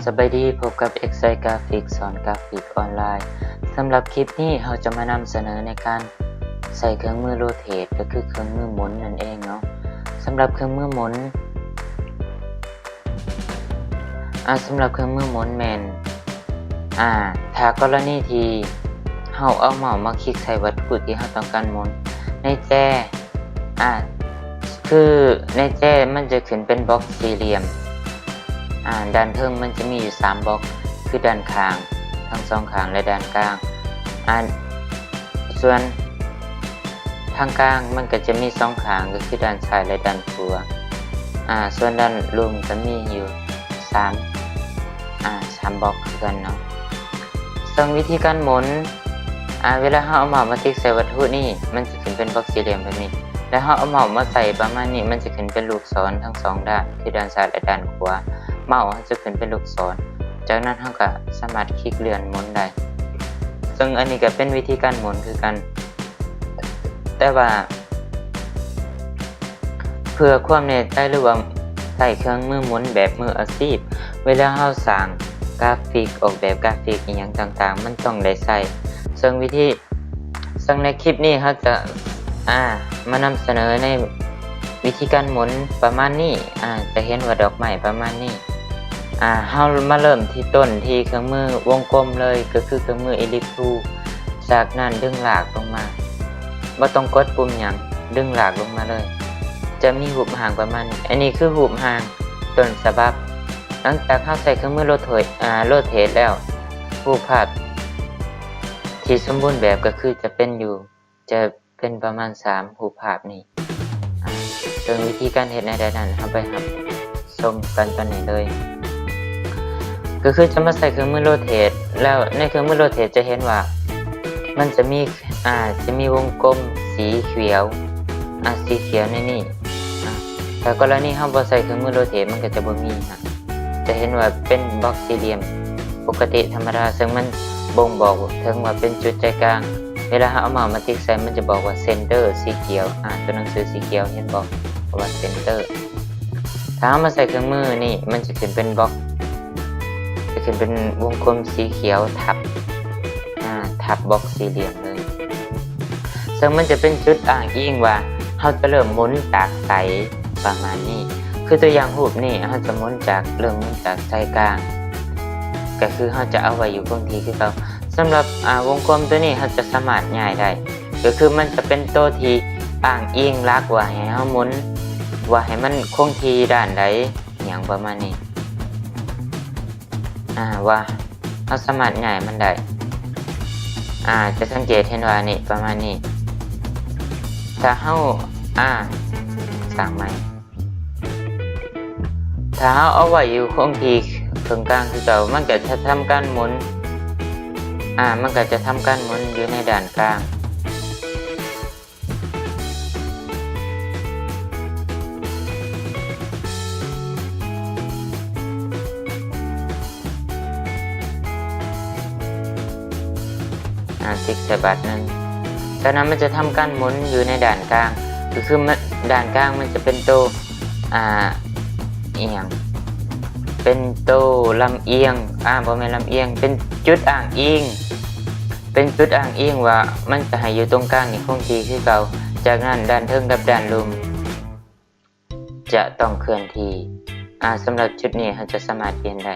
ສະບາຍດີ, ພົບກັບ ເອັກໄຊ ກຣາຟິກ ສອນກຣາຟິກອອນລາຍ. ສຳລັບຄລິບນີ້ເຮົາຈະມານຳສະເໜີໃນການໃຊ້ເຄື່ອງມືໂຣເທດ ກໍຄືເຄື່ອງມືໝູນນັ້ນເອງເນາະ. ສຳລັບເຄື່ອງມືໝູນ ອາ ສຳລັບເຄື່ອງມືໝູນແມ່ນ ອາ ຖ້າກໍລະນີທີ່ເຮົາເອົາເມົາສ໌ມາຄລິກໃສ່ວັດຖຸທີ່ເຮົາຕ້ອງການໝູນ ໃນແຈ ອາ ຄືໃນແຈມັນຈະຂຶ້ນເປັນບັອກສີ່ຫຼ່ຽມ ອາ ດ້ານເທິງມັນຈະມີຢູ່ສາມບັອກ ຄືດ້ານຂ້າງ ທັງສອງຂ້າງ ແລະ ດ້ານກາງ ອາ ສ່ວນທາງກາງມັນກໍຈະມີສອງຂ້າງ ກໍຄືດ້ານຊ້າຍ ແລະ ດ້ານຂວາ ອາ ສ່ວນດ້ານລຸ່ມກໍມີຢູ່ສາມ ອາ ສາມບັອກຄືກັນເນາະ. ເຊິ່ງວິທີການໝູນ ອາ ເວລາເຮົາເອົາເມົາສ໌ມາຕິກໃສ່ວັດຖຸນີ້ ມັນຈະຂຶ້ນເປັນບັອກສີ່ຫຼ່ຽມແບບນີ້ ແລ້ວເຮົາເອົາເມົາສ໌ມາໃສ່ປະມານນີ້ ມັນຈະຂຶ້ນເປັນລູກສອນທັງສອງດ້ານ ຄືດ້ານຊ້າຍ ແລະ ດ້ານຂວາ. ເມົາສ໌ເຮົາຈະຂຶ້ນເປັນລູກສອນ ຈາກນັ້ນເຮົາກໍສາມາດຄລິກເລື່ອນໝູນໄດ້. ເຊິ່ງອັນນີ້ກໍເປັນວິທີການໝູນຄືກັນ ແຕ່ວ່າ ເພື່ອຄວາມແນ່ໃຈ ຫຼືວ່າໃຊ້ເຄື່ອງມືໝູນແບບມືອາຊີບ ເວລາເຮົາສ້າງກຣາຟິກ ອອກແບບກຣາຟິກອີ່ຫຍັງຕ່າງໆ ມັນຕ້ອງໄດ້ໃຊ້. ເຊິ່ງວິທີ ເຊິ່ງໃນຄລິບນີ້ເຮົາຈະ ອາ ມານຳສະເໜີໃນວິທີການໝູນປະມານນີ້ ອາ ຈະເຫັນວ່າດອກໄມ້ປະມານນີ້. ອາ ເຮົາມາເລີ່ມທີ່ຕົ້ນທີ່ເຄື່ອງມືວົງກົມເລີຍ ກໍຄືເຄື່ອງມືເອລິບທູລ ຈາກນັ້ນດຶງລາກລົງມາ ບໍ່ຕ້ອງກົດປຸ່ມຫຍັງ ດຶງລາກລົງມາເລີຍ ຈະມີຮູບຮ່າງປະມານນີ້. ອັນນີ້ຄືຮູບຮ່າງຕົ້ນສະບັບ. ຫຼັງຈາກເຮົາໃຊ້ເຄື່ອງມືໂຣເທດ ອາ ໂຣເທດແລ້ວ ຮູບພາບທີ່ສົມບູນແບບກໍຄືຈະເປັນຢູ່ ຈະ ເປັນປະມານສາມຮູບພາບນີ້ ອາ ເຊິ່ງວິທີການເຮັດແນວໃດນັ້ນ ເຮົາໄປຮັບຊົມກັນຕອນນີ້ເລີຍ. ກໍຄືຈະມາໃຊ້ເຄື່ອງມືໂຣເທດ ແລ້ວໃນເຄື່ອງມືໂຣເທດຈະເຫັນວ່າມັນຈະມີ ອາ ຈະມີວົງກົມສີຂຽວ ອາ ສີຂຽວໃນນີ້ ອາ ແຕ່ກໍລະນີເຮົາບໍ່ໃຊ້ເຄື່ອງມືໂຣເທດ ມັນກໍຈະບໍ່ມີ ອາ ຈະເຫັນວ່າເປັນບັອກສີ່ຫຼ່ຽມປົກກະຕິທຳມະດາ ເຊິ່ງມັນບົ່ງບອກເຖິງວ່າເປັນຈຸດໃຈກາງ. ເວລາເຮົາເອົາເມົາສ໌ມາຕິກໃສ່ ມັນຈະບອກວ່າເຊັນເຕີສີຂຽວ ອາ ຕົວໜັງສືສີຂຽວ ເຫັນບໍ່ ເພາະວ່າເຊັນເຕີ. ຖ້າເຮົາມາໃຊ້ເຄື່ອງມືນີ້ ມັນຈະຂຶ້ນເປັນບັອກ ຈະຂຶ້ນເປັນວົງກົມສີຂຽວທັບ ອາ ທັບບັອກສີ່ຫຼ່ຽມເລີຍ. ເຊິ່ງມັນຈະເປັນຈຸດອ້າງອີງວ່າເຮົາຈະເລີ່ມໝູນຈາກໃສ ປະມານນີ້. ຄືຕົວຢ່າງຮູບນີ້ ເຮົາຈະໝູນຈາກ ເລີ່ມໝູນຈາກໃຈກາງ ກໍຄືເຮົາຈະເອົາໄວ້ຢູ່ຄົງທີ່ຄືເກົ່າ. ສຳລັບ ອາ ວົງກົມຕົວນີ້ ເຮົາຈະສາມາດຍ້າຍໄດ້ ກໍຄືມັນຈະເປັນໂຕທີ່ອ້າງອີງຫຼັກວ່າໃຫ້ເຮົາໝູນ ວ່າໃຫ້ມັນຄົງທີ່ດ້ານໃດ ຫຍັງປະມານນີ້ ອາ ວ່າເຮົາສາມາດຍ້າຍມັນໄດ້ ອາ ຈະສັງເກດເຫັນວ່ານີ້ ປະມານນີ້. ຖ້າເຮົາ ອາ ສ້າງໃໝ່ ຖ້າເຮົາເອົາໄວ້ຢູ່ຄົງທີ່ເຄິ່ງກາງຄືເກົ່າ ມັນກໍຈະທຳການໝູນ ອາ ມັນກໍຈະທຳການໝູນຢູ່ໃນດ້ານກາງ. ອາ ຕິກໃສ່ບາດໜຶ່ງ. ຈາກນັ້ນມັນຈະທຳການໝູນຢູ່ໃນດ້ານກາງ ກໍຄືມັນ ດ້ານກາງມັນຈະເປັນໂຕ ອາ ອີ່ຫຍັງ ເປັນໂຕລຳອຽງ ອາ ບໍ່ແມ່ນລຳອຽງ ເປັນຈຸດອ້າງອີງ ເປັນຈຸດອ້າງອີງວ່າມັນຈະໃຫ້ຢູ່ຕົງກາງນີ້ຄົງທີ່ຄືເກົ່າ. ຈາກນັ້ນດ້ານເທິງກັບດ້ານລຸ່ມຈະຕ້ອງເຄື່ອນທີ່. ອາ ສຳລັບຈຸດນີ້ເຮົາຈະສາມາດປ່ຽນໄດ້.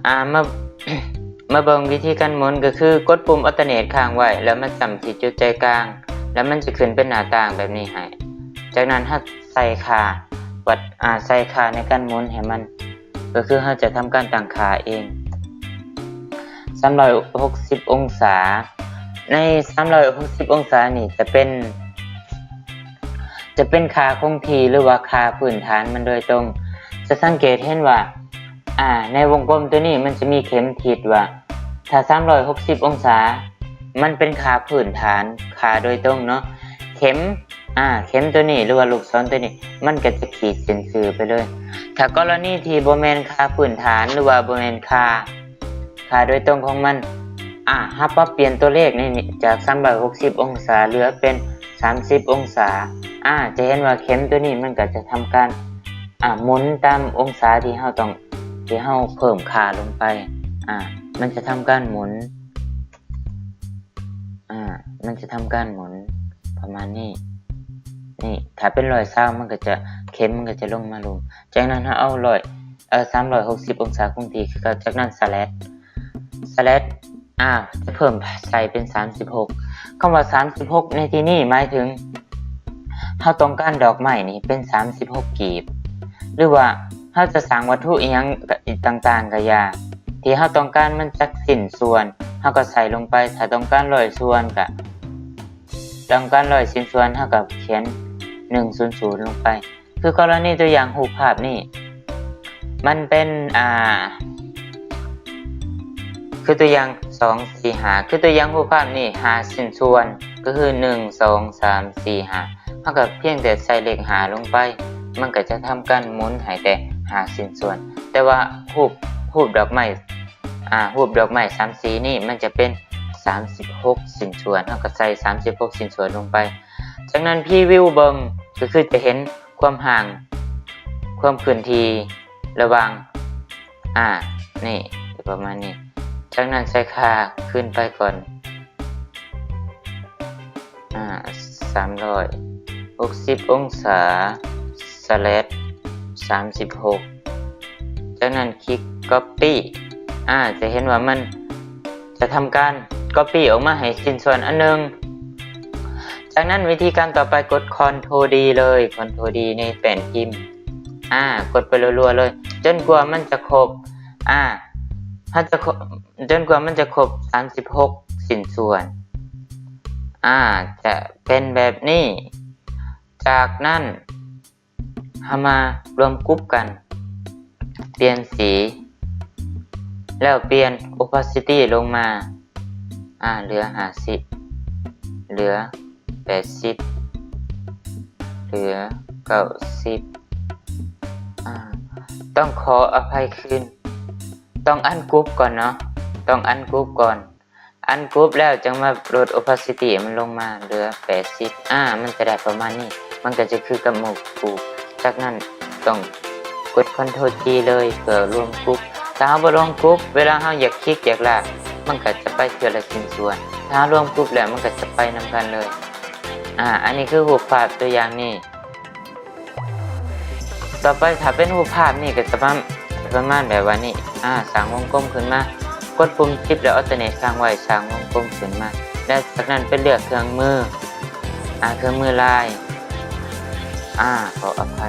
ອາ ມາ ມາເບິ່ງວິທີການໝູນ ກໍຄືກົດປຸ່ມ Alternate ຄ້າງໄວ້ ແລ້ວມາຈ້ຳທີ່ຈຸດໃຈກາງ ແລ້ວມັນຈະຂຶ້ນເປັນໜ້າຕ່າງແບບນີ້ໃຫ້. ຈາກນັ້ນເຮົາໃສ່ຄ່າວັດ ອາ ໃສ່ຄ່າໃນການໝູນໃຫ້ມັນ ກໍຄືເຮົາຈະທຳການຕັ້ງຄ່າເອງ ສາມຮ້ອຍຫົກສິບອົງສາ. ໃນສາມຮ້ອຍຫົກສິບອົງສານີ້ຈະເປັນ ຈະເປັນຄ່າຄົງທີ່ ຫຼືວ່າຄ່າພື້ນຖານມັນໂດຍຕົງ. ຈະສັງເກດເຫັນວ່າ ອາ ໃນວົງກົມຕົວນີ້ມັນຈະມີເຂັມທິດວ່າ ຖ້າສາມຮ້ອຍຫົກສິບອົງສາ ມັນເປັນຄ່າພື້ນຖານ ຄ່າໂດຍຕົງເນາະ. ເຂັມ ອາ ເຂັມຕົວນີ້ ຫຼືວ່າລູກສອນຕົວນີ້ ມັນກໍຈະຂີດເສັ້ນຊື່ໄປເລີຍ. ຖ້າກໍລະນີທີ່ບໍ່ແມ່ນຄ່າພື້ນຖານ ຫຼືວ່າບໍ່ແມ່ນຄ່າ ຄ່າໂດຍຕົງຂອງມັນ ອາ ເຮົາປັບປ່ຽນຕົວເລກໃນນີ້ຈາກສາມຮ້ອຍຫົກສິບອົງສາ ເຫຼືອເປັນສາມສິບອົງສາ ອາ ຈະເຫັນວ່າເຂັມຕົວນີ້ມັນກໍຈະທຳການ ອາ ໝູນຕາມອົງສາທີ່ເຮົາຕ້ອງ ທີ່ເຮົາເພີ່ມຄ່າລົງໄປ ອາ ມັນຈະທຳການໝູນ ອາ ມັນຈະທຳການໝູນປະມານນີ້ ນີ້ ຖ້າເປັນຮ້ອຍຊາວ ມັນກໍຈະ ເຂັມມັນກໍຈະລົງມາລຸ່ມ. ຈາກນັ້ນເຮົາເອົາຮ້ອຍ ເອີ ສາມຮ້ອຍຫົກສິບອົງສາຄົງທີ່ຄືເກົ່າ. ຈາກນັ້ນສະແລັດ ສະແລັດ ອາ ຈະເພີ່ມໃສ່ເປັນສາມສິບຫົກ. ຄຳວ່າສາມສິບຫົກໃນທີ່ນີ້ໝາຍເຖິງ ເຮົາຕ້ອງການດອກໄມ້ນີ້ເປັນສາມສິບຫົກກີບ ຫຼືວ່າເຮົາຈະສ້າງວັດຖຸອີ່ຫຍັງຕ່າງໆກໍຢ່າ ທີ່ເຮົາຕ້ອງການມັນຈັກຊິ້ນສ່ວນ ເຮົາກໍໃສ່ລົງໄປ. ຖ້າຕ້ອງການຮ້ອຍສ່ວນ ກໍຕ້ອງການຮ້ອຍຊິ້ນສ່ວນ ເຮົາກໍຂຽນໜຶ່ງສູນສູນລົງໄປ. ຄືກໍລະນີຕົວຢ່າງຮູບພາບນີ້ ມັນເປັນ ອ່າ ຄືຕົວຢ່າງສອງ ສີ່ ຫ້າ ຄືຕົວຢ່າງຮູບພາບນີ້ ຫ້າຊິ້ນສ່ວນ ກໍຄື ໜຶ່ງ ສອງ ສາມ ສີ່ ຫ້າ ເຮົາກໍພຽງແຕ່ໃສ່ເລກຫ້າລົງໄປ ມັນກໍຈະທຳການໝູນໃຫ້ແຕ່ຫ້າຊິ້ນສ່ວນ. ແຕ່ວ່າຮູບ ຮູບດອກໄມ້ ອາ ຮູບດອກໄມ້ສາມສີນີ້ ມັນຈະເປັນສາມສິບຫົກຊິ້ນສ່ວນ ເຮົາກໍໃສ່ສາມສິບຫົກຊິ້ນສ່ວນລົງໄປ. ຈາກນັ້ນພຣີວິວເບິ່ງ ກໍຄືຈະເຫັນ ຄວາມຫ່າງ ຄວາມເຄື່ອນທີ່ລະຫວ່າງ ອາ ນີ້ ປະມານນີ້. ຈາກນັ້ນໃສ່ຄ່າຄືນໄປກ່ອນ ອາ ສາມຮ້ອຍຫົກສິບອົງສາ ສະແລັດ ສາມສິບຫົກ. ຈາກນັ້ນຄລິກກັອບປີ້ ອາ ຈະເຫັນວ່າມັນ ຈະທຳການກັອບປີ້ອອກມາໃຫ້ຊິ້ນສ່ວນອັນໜຶ່ງ. ຈາກນັ້ນວິທີການຕໍ່ໄປ ກົດຄອນໂທດີເລີຍ ຄອນໂທດີໃນແປ້ນພິມ ອາ ກົດໄປລັວໆເລີຍ ຈົນກວ່າມັນຈະຄົບ ອາ ເຮົາຈະຄົບ ຈົນກວ່າມັນຈະຄົບສາມສິບຫົກຊິ້ນສ່ວນ ອາ ຈະເປັນແບບນີ້. ຈາກນັ້ນ ເຮົາມາລວມກຸ່ມກັນ ປ່ຽນສີ ແລ້ວປ່ຽນໂອພາຊິຕີລົງມາ ອາ ເຫຼືອຫ້າສິບ ເຫຼືອແປດສິບ ເຫຼືອເກົ້າສິບ ອາ ຕ້ອງຂໍອະໄພຄືນ ຕ້ອງອັນກຸ່ມກ່ອນເນາະ ຕ້ອງອັນກຸ່ມກ່ອນ. ອັນກຸ່ມແລ້ວຈັ່ງມາລົດໂອພາຊິຕີມັນລົງມາເຫຼືອແປດສິບ ອາ ມັນຈະໄດ້ປະມານນີ້ ມັນກໍຈະຄືກັບໝູ່ຄູ່. ຈາກນັ້ນຕ້ອງກົດຄອນໂທລຈີເລີຍເພື່ອລວມກຸ່ມ. ຖ້າເຮົາບໍ່ລວມກຸ່ມ ເວລາເຮົາຢາກຄລິກຢາກລາກ ມັນກໍຈະໄປເທື່ອລະຊິ້ນສ່ວນ. ຖ້າເຮົາລວມກຸ່ມແລ້ວ ມັນກໍຈະໄປນຳກັນເລີຍ. ອາ ອັນນີ້ຄືຮູບພາບຕົວຢ່າງນີ້. ຕໍ່ໄປຖ້າເປັນຮູບພາບນີ້ກໍຈະປະ ປະມານແບບວ່ານີ້ ອາ ສ້າງວົງກົມຂຶ້ນມາ ກົດປຸ່ມຊິບແລ້ວ Alternate ຄ້າງໄວ້ ສ້າງວົງກົມຂຶ້ນມາ ແລ້ວຈາກນັ້ນໄປເລືອກເຄື່ອງມື ອາ ເຄື່ອງມືລາຍ ອາ ຂໍອະໄພ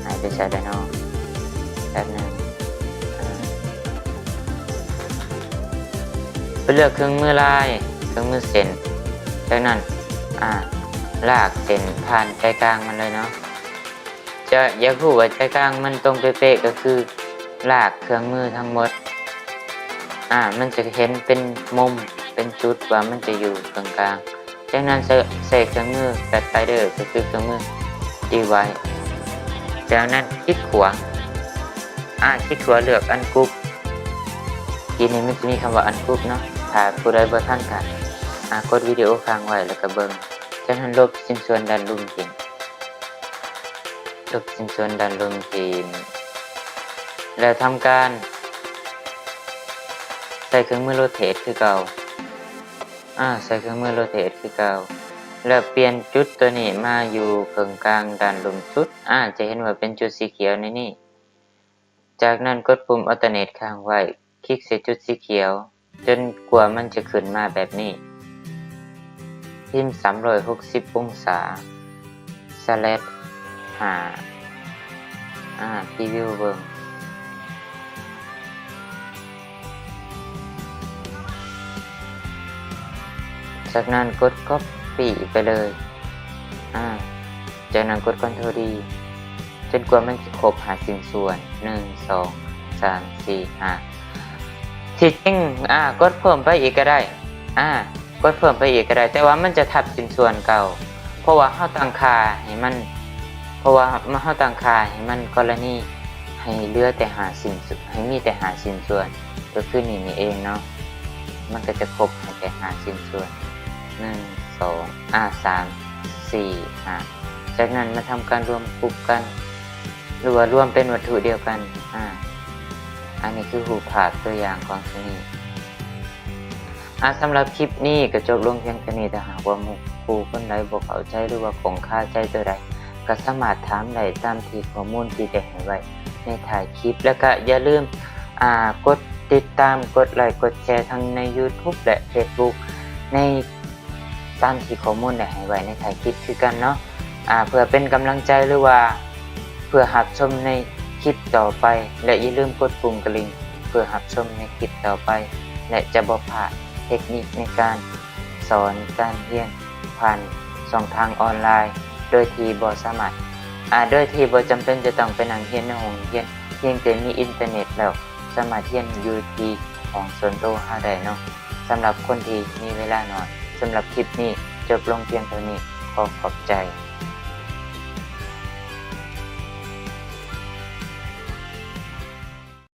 ຫາຍໄປໃສແລ້ວເນາະ ແປັບໜຶ່ງ ອາ ໄປເລືອກເຄື່ອງມືລາຍ ເຄື່ອງມືເສັ້ນ ຈາກນັ້ນ ອາ ລາກເສັ້ນຜ່ານໃຈກາງມັນເລີຍເນາະ. ຈະຢາກຮູ້ວ່າໃຈກາງມັນຕົງເປະໆ ກໍຄືລາກເຄື່ອງມືທັງໝົດ ອາ ມັນຈະເຫັນເປັນມຸມ ເປັນຈຸດວ່າມັນຈະຢູ່ເຄິ່ງກາງ. ຈາກນັ້ນໃຊ້ ໃຊ້ເຄື່ອງມື Pathfinder ກໍຄືເຄື່ອງມື Divide. ຈາກນັ້ນຄລິກຂວາ ອາ ຄລິກຂວາເລືອກ Ungroup. ທີ່ນີ້ມັນຈະມີຄຳວ່າ Ungroup ເນາະ. ຖ້າຜູ້ໃດບໍ່ທັນກໍ ອາ ກົດວິດີໂອຄ້າງໄວ້ ແລ້ວກໍເບິ່ງ. ຈາກນັ້ນລົບຊິ້ນສ່ວນດ້ານລຸ່ມຖິ້ມ. ລົບຊິ້ນສ່ວນດ້ານລຸ່ມຖິ້ມ ແລ້ວທຳການໃຊ້ເຄື່ອງມື Rotate ຄືເກົ່າ. ອາ ໃຊ້ເຄື່ອງມື Rotate ຄືເກົ່າ ແລ້ວປ່ຽນຈຸດຕົວນີ້ມາຢູ່ເຄິ່ງກາງດ້ານລຸ່ມສຸດ. ອາ ຈະເຫັນວ່າເປັນຈຸດສີຂຽວໃນນີ້. ຈາກນັ້ນກົດປຸ່ມ Alternate ຄ້າງໄວ້. ຄລິກໃສ່ຈຸດສີຂຽວ ຈົນກວ່າມັນຈະຂຶ້ນມາແບບນີ້ ພິມສາມຮ້ອຍຫົກສິບອົງສາ ສະແລັດ ຫ້າ ອາ ພຣີວິວເບິ່ງ. ຈາກນັ້ນກົດກັອບປີ້ໄປເລີຍ ອາ ຈາກນັ້ນກົດຄອນໂທຣດີ ຈົນກວ່າມັນຈະຄົບຫ້າຊິ້ນສ່ວນ ໜຶ່ງ ສອງ ສາມ ສີ່ ຫ້າ. ທີ່ຈິງ ອາ ກົດເພີ່ມໄປອີກກໍໄດ້ ອາ ກົດເພີ່ມໄປອີກກໍໄດ້ ແຕ່ວ່າມັນຈະທັບຊິ້ນສ່ວນເກົ່າ ເພາະວ່າເຮົາຕັ້ງຄ່າໃຫ້ມັນ ເພາະວ່າເຮົາຕັ້ງຄ່າໃຫ້ມັນກໍລະນີໃຫ້ເຫຼືອແຕ່ຫ້າຊິ້ນ ໃຫ້ມີແຕ່ຫ້າຊິ້ນສ່ວນ ກໍຄືນີ້ນີ້ເອງເນາະ ມັນກໍຈະຄົບໃຫ້ແຕ່ຫ້າຊິ້ນສ່ວນ ໜຶ່ງ ສອງ ອາ ສາມ ສີ່ ຫ້າ ຈາກນັ້ນມາທຳການລວມກຸ່ມກັນ ຫຼືວ່າລວມເປັນວັດຖຸດຽວກັນ ອາ ອັນນີ້ຄືຮູບພາບຕົວຢ່າງຂອງໂຕນີ້. ອາ ສຳລັບຄລິບນີ້ກໍຈົບລົງພຽງເທົ່ານີ້. ຖ້າຫາກວ່າໝູ່ຄູ່ຄົນໃດບໍ່ເຂົ້າໃຈ ຫຼືວ່າຄົງຄາໃຈຕົວໃດ ກໍສາມາດຖາມໄດ້ຕາມທີ່ຂໍ້ມູນທີ່ໄດ້ໃຫ້ໄວ້ໃນທ້າຍຄລິບ. ແລ້ວກໍຢ່າລືມ ອາ ກົດຕິດຕາມ, ກົດໄລ, ກົດແຊ ທັງໃນ YouTube ແລະ Facebook ໃນ ຕາມທີ່ຂໍ້ມູນໄດ້ໃຫ້ໄວ້ໃນທ້າຍຄລິບຄືກັນເນາະ ອາ ເພື່ອເປັນກຳລັງໃຈ ຫຼືວ່າເພື່ອຮັບຊົມໃນຄລິບຕໍ່ໄປ ແລະ ຢ່າລືມກົດປຸ່ມກະລິ່ງເພື່ອຮັບຊົມໃນຄລິບຕໍ່ໄປ ແລະ ຈະບໍ່ພາດເທັກນິກໃນການສອນການຮຽນຜ່ານຊ່ອງທາງອອນລາຍ ໂດຍທີ່ບໍ່ສາມາດ ອາ ໂດຍທີ່ບໍ່ຈຳເປັນຈະຕ້ອງໄປນັ່ງຮຽນໃນຫ້ອງຮຽນ, ພຽງແຕ່ມີອິນເຕີເນັດແລ້ວ ສາມາດຮຽນຢູ່ທີ່ຫ້ອງສ່ວນໂຕເຮົາໄດ້ເນາະ ສຳລັບຄົນທີ່ມີເວລາໜ້ອຍ. ສຳລັບຄລິບນີ້ຈົບລົງພຽງເທົ່ານີ້. ຂໍຂອບໃຈ.